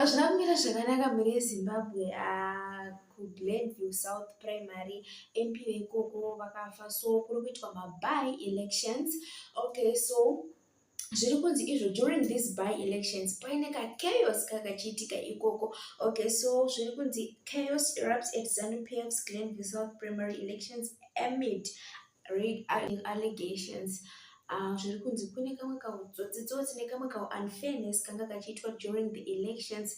Hazvina kumira zvakanaka mhuri yeZimbabwe. KuGlenview South Primary, MP veikoko vakafa, so kuri kuitwa maby elections. Okay, so zviri kunzi izvo during these by elections paine kachaos kakachiitika ikoko. Okay, so zviri kunzi chaos erupts at ZANU PF's Glenview South primary elections amid allegations. Zviri kunzi kune kamwe kautsotsitsotsi nekamwe kaunfairness kanga kachiitwa during the elections,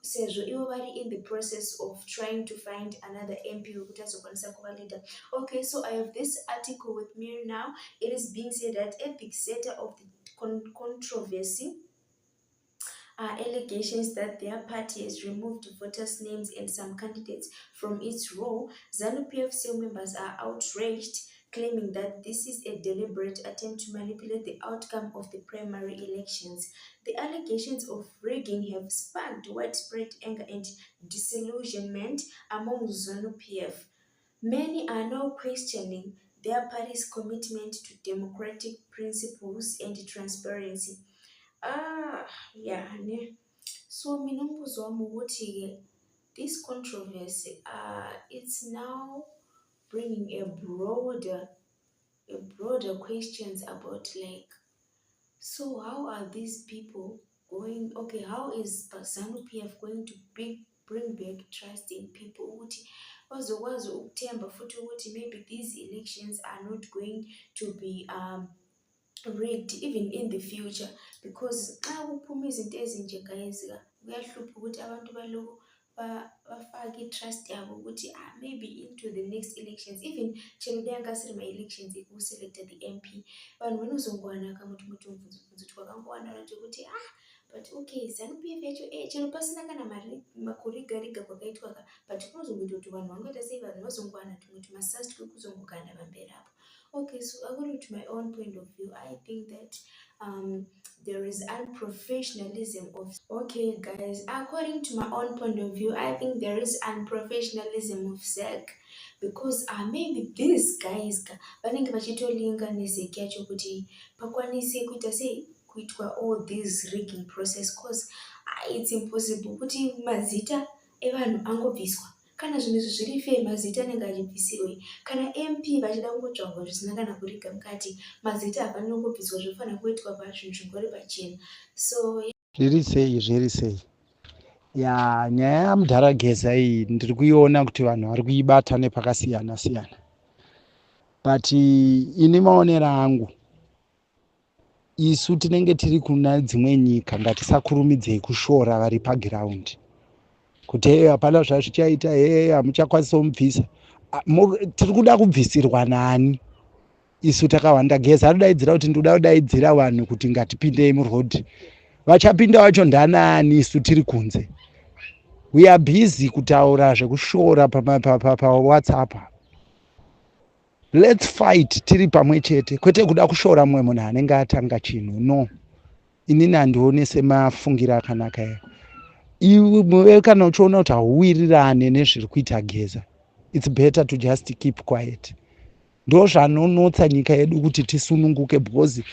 sezvo ivo vari in the process of trying to find another MP wekuti azokwanisa kuva leader. Okay, so I have this article with me now. It is being said that at the center of the controversy are allegations that their party has removed voters' names and some candidates from its roll. ZANU-PF cell members are outraged, claiming that this is a deliberate attempt to manipulate the outcome of the primary elections. The allegations of rigging have sparked widespread anger and disillusionment among ZANU-PF. Many are now questioning their party's commitment to democratic principles and transparency. Ah, yeah, ne. So mina umbuzo wami ukuthi-ke this controversy, it's now bringing a broader questions about, like, so how are these people going, okay, how is ZANU PF going to bring back trust in people ukuthi bazokwazi ukuthemba futhi ukuthi maybe these elections are not going to be rigged even in the future? Because xa kuphuma izinto ezinje, guys, kuyahlupha ukuthi abantu baloku bafake i-trust yabo ukuthi, ah, maybe into the next elections, even chero dai anga asiri maelections ekuselecta the MP, vanhu vanozongowana kamwe tumwe tumubvunzo twakangowanda twekuti, ah, but okay, ZANU PF yacho, chero pasina kana makuriga riga kwakaitwa ka, but kunozongoita kuti vanhu vangoita sei, vanhu vazongowana tumwe tumasasi twekuzongokanda pamberi apo. Okay, so according to my own point of view, I think that there is unprofessionalism of, okay guys, according to my own point of view, I think there is unprofessionalism of ZEC, because maybe these guys vanenge vachitolinga neZEC yacho kuti pakwanise kuita sei, kuitwa all this rigging process, 'cause it's impossible kuti mazita evanhu angobviswa. Kana zvinhu izvi zviri fair, mazita anenge achibvisirwei? Kana MP vachida kungotsvagwa zvisina kana kuriga mukati, mazita hafaniri kungobviswa, zvofanira kuitwa pazvinhu zvingori pachena. So Zviri sei, zviri sei? Ya, nyaya yamudhara Geza iyi ndiri kuiona kuti vanhu vari kuibata nepakasiyana siyana, but ini maonero angu, isu tinenge tiri kuna dzimwe nyika, ngatisakurumidzei kushora vari pagiraundi kuti hee, hapana zvazvichaita, hee, hamuchakwanisa kumubvisa. Tiri kuda kubvisirwa nani isu takawanda? Geza arikudaidzira kuti ndinoda kudaidzira vanhu kuti ngatipindei murodhi. Vachapinda vacho ndanani isu tiri kunze? We are busy kutaura zvekushora paWhatsApp. Let's fight tiri pamwe chete, kwete kuda kushora mumwe munhu anenge atanga chinhu. No, inini handione semafungiro akanaka ya. Iwe kana uchiona kuti hauwirirane nezviri kuita Geza, it's better to just keep quiet. Ndo zvanonotsa nyika yedu kuti tisununguke, because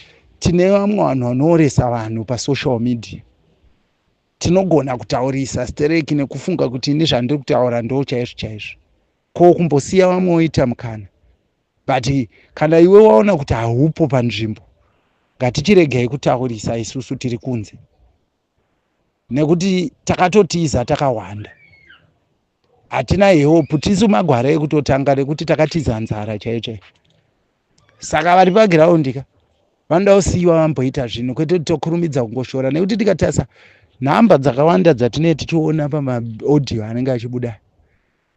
tine vamwe vanhu vanooresa vanhu pasocial media. Tinogona kutaurisa stereki nekufunga kuti ini zvandiri kutaura ndo chaizvo chaizvo, ko kumbosiya vamwe woita mukana. But kana iwe waona kuti haupo panzvimbo, ngatichiregai kutaurisa isusu tiri kunze, nekuti takatotiza takawanda, hatina help. Tisu magwara ekutotanga nekuti takatiza nzara chaiyo chaiyo. Saka vari pagiraundi ka vanoda kusiyiwa vamboita zvinhu, kwete kuti tokurumidza kungoshora, nekuti tikatarisa nhamba dzakawanda dzatinee tichiona pamaaudio anenge achibuda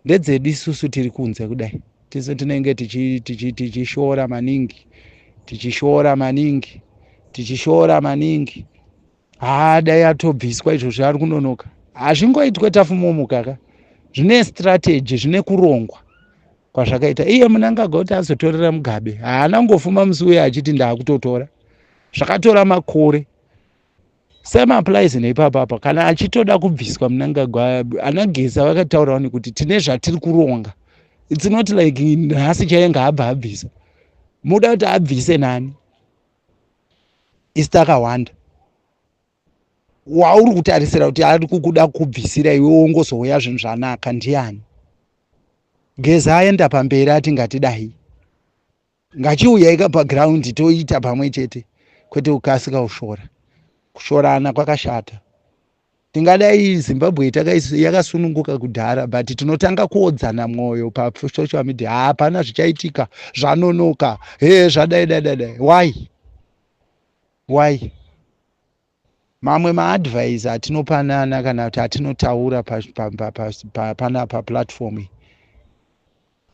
ndedzedu isusu tiri kunze kudai. Tisu tinenge tichishora maningi, tichishora maningi, tichishora maningi. Haa, dai atobviswa izvozvo, ari kunonoka. Hazvingoitwe tafumomuka ka, zvine strategy, zvine kurongwa kwazvakaita. Iye Mnangagwa kuti azotorera Mugabe, haana kungofuma musi uye achiti ndaakutotora. Zvakatora makore. Same applies neipapapa. Kana achitoda kubviswa Mnangagwa, anaGeza vakataurawo nekuti tine zvatiri kuronga. It's not like nhasi chainge abva abvisa. Muda kuti abvise nani isi takawanda? Wauri kutarisira kuti ari kukuda kubvisira iwe wongozouya zvinhu zvanaka ndiani? Geza aenda pamberi ati ngatidai, ngachiuyai ka paground toita pamwe chete, kwete kukasika kushora. Kushorana kwakashata. Tingadai Zimbabwe yakasununguka kudhara, but tinotanga kuodzana mwoyo pasocial media. Hapana zvichaitika, zvanonoka, he zvadai dai dai dai. Why, why? Mamwe maadvice atinopanana kana kuti atinotaura pana paplatform iyi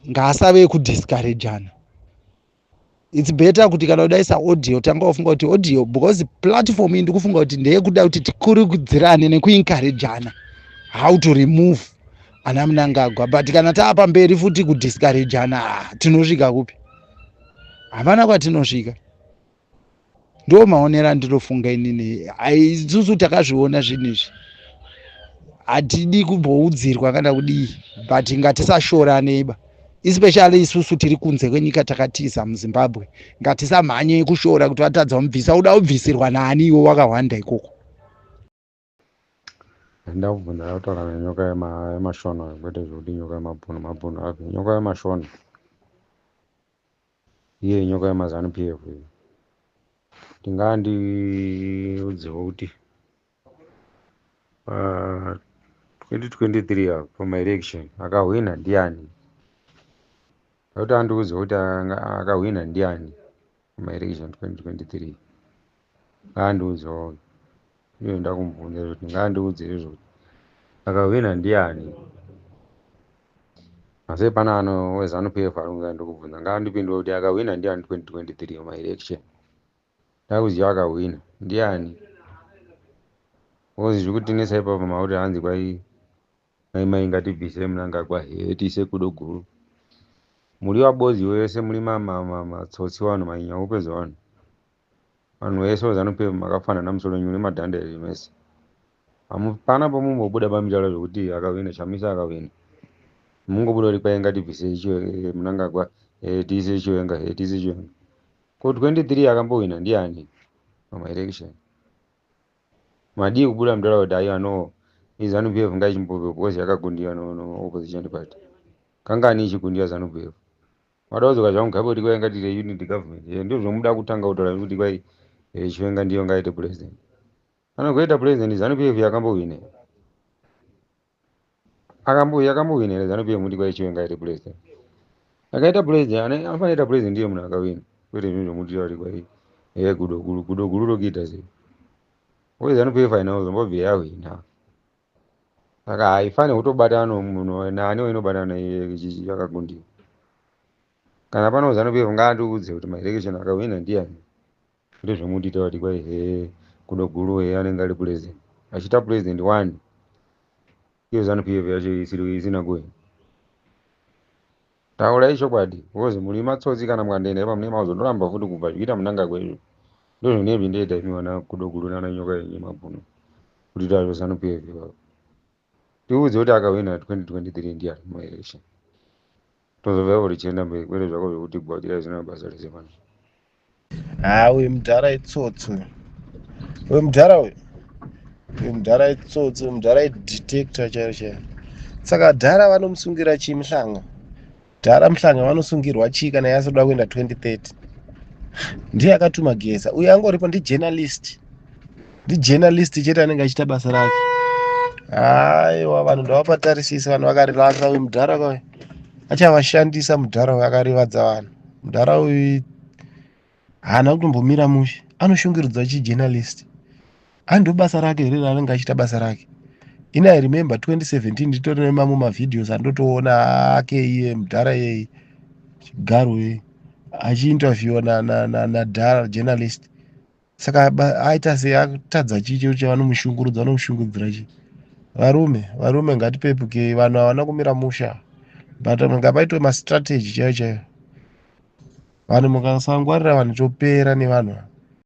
ngaasave ekudiscouragana. It's better kuti kana udaisa audio, tanga wafunga kuti audio, because platform iyi ndikufunga kuti ndeyekuda kuti tikurudzirane nekuencouragana how to remove ana Mnangagwa. But kana taapamberi futi kudiscouragana, tinosvika kupi? Hapana kwatinosvika. Ndo maonero andinofunga inini. Isusu takazviona zvinhu izvi, hatidi kumboudzirwa kana kudii, but ngatisashoraneba, especially isusu tiri kunze kwenyika, takatiza muZimbabwe. Ngatisamhanye kushora kuti vatadza kumubvisa. Uda kubvisirwa naani iwe wakahwanda ikoko? Ndida kubvunza kutaura nenyoka yemashona, kwete zvekuti nyoka yemabhunu. Mabhunu api? Nyoka yemashona iye, nyoka yemaZANU PF iyi. Ndingandiudzewo kuti pa2023 apo, pamaelection, akahwina ndiani? Ndakuti andiudzewo kuti akahwina ndiani pamaelection 2023. Ngaandiudzewo iyo. Ndakumubvunza kuti ngaandiudze izvo kuti akahwina ndiani. Asi pana ano weZANU PF ari kunga ndikubvunza, ngaandipindure kuti akahwina ndiani 2023 maelection. Ndakuziva akahwina ndiani, because zviri kutinetsa ipapo makuti hanzi kwai mai mai ngatibvise Mnangagwa, he tiise kudo guru. Muri vabozi wese, muri matsotsi vanhu, mainyaupe dzevanhu. Vanhu vese veZANU PF makafanana musoro wenyu nemadhanda iri mese. Hapana pamumbobuda pamitaura zvokuti akahwina Chamisa, akahwina. Mungobuda kuti kwai ngatibvise Mnangagwa, tiise Chiwenga, tiise Chiwenga. Ko 23 akambohwina ndiani pamaelection? Madii kubuda mutaura kuti aiwa, no, iZANU PF ngaichimbope because yakagundiwa noopposition party? Kangani ichigundiwa ZANU PF? Wada kudzoka zvaMugabe kuti kwai ngatiite unity government. Ndizvo zvomuda kutanga kutaura kuti kwai Chiwenga ndiyo ngaite president. Anogoita president, ZANU PF yakambohwina, yakambohwina here ZANU PF muti kwai Chiwenga aite president? Akaita president, anofanira kuita president ndiye munhu akawina, kwete zvinhu zvomuti kuti kwai gudo guru. Gudo guru rokuita sei? Uye ZANU PF haina kuzombobve yahwina, saka haifaniri kutobatana nomunhu naani inobatana yakagundiwa. Kana pano ZANU PF ngaandiudze kuti maelection akahwina ndiani, kwete zvomutiita kuti kwai he gudo guru, he anenge ari president, achiita president one, iyo ZANU PF yacho isiri isina kuhwina. Taurai chokwadi, because muri matsotsi. Kana mukandoenda ipa mune mauzondoramba futi kubva zvikuita Mnangagwa izvo. Ndozvinenge zvindoita imi vana gudo guru nana nyoka yemabhunu kuti tazvo ZANU PF ivavo. Tiudze kuti akahwina 2023 ndiani mumaelection, tozobva ipo tichienda mberi, kwete zvako zvekuti gwatira zvisina basa rese pano. Ha, uyu mudhara itsotsi uyu. Uyu mudhara uyu, uyu mudhara itsotsi uyu. Mudhara idetector chairo chairo. Saka dhara vanomusungira chii Muhlanga? Dhara Muhlanga vanosungirwa chii kana yasoda kuenda 2030? Ndiye akatuma Geza. Uyu angoripo ndijournalist, ndijournalist chete, anenge achiita basa rake. Aiwa, vanhu ndavapatarisisa. Vanhu vakarelasa. Uyu mudhara kauyu achavashandisa. Mudhara uyu akarivadza vanhu. Mudhara uyu haana kutombomira mushe. Anoshungurudzwa chijournalist, ando basa rake here raanenge achiita basa rake? Ini I remember 2017, nditori nemamwe mavideos andotoona ake iye mudhara iyei, chigaru iyei, achiinterviewa nadhara journalist. Saka aita sei? Atadza chii chekuti vanomushungurudza? Vanomushungurudzira chii? Varume, varume, ngatipepukei. Vanhu havana kumira musha, but ngapaitwe mastrategy chaiyo chaiyo. Vanhu mukasangwarira, vanhu topera nevanhu ava.